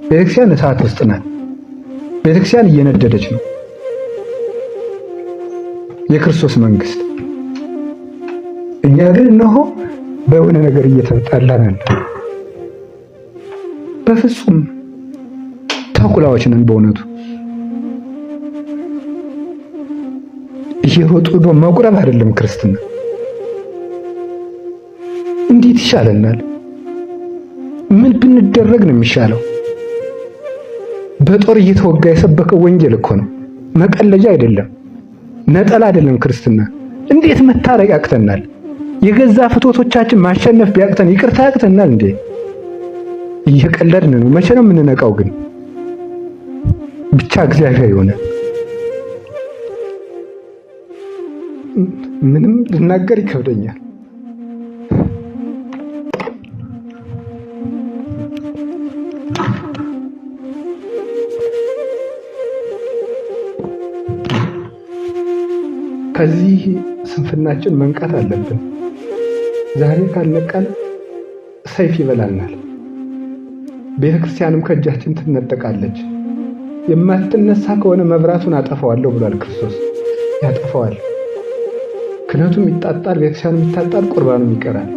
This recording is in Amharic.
ቤተክርስቲያን እሳት ውስጥ ናት። ቤተክርስቲያን እየነደደች ነው። የክርስቶስ መንግስት። እኛ ግን እነሆ በሆነ ነገር እየተጣላን አለ። በፍጹም ተኩላዎች ነን። በእውነቱ እየሮጡ መቁረብ አይደለም ክርስትና። እንዴት ይሻለናል? ምን ብንደረግ ነው የሚሻለው? በጦር እየተወጋ የሰበከው ወንጌል እኮ ነው፣ መቀለጃ አይደለም፣ ነጠላ አይደለም ክርስትና። እንዴት መታረቅ ያቅተናል? የገዛ ፍትወቶቻችን ማሸነፍ ቢያቅተን ይቅርታ ያቅተናል እንዴ? እየቀለድን ነው። መቼ ነው የምንነቃው ግን? ብቻ እግዚአብሔር የሆነ ምንም ልናገር ይከብደኛል። ከዚህ ስንፍናችን መንቃት አለብን። ዛሬ ካልነቃን ሰይፍ ይበላናል። ቤተ ክርስቲያንም ከእጃችን ትነጠቃለች። የማትነሳ ከሆነ መብራቱን አጠፋዋለሁ ብሏል ክርስቶስ። ያጠፋዋል። ክህነቱም ይጣጣል፣ ቤተክርስቲያኑም ይታጣል፣ ቁርባኑም ይቀራል።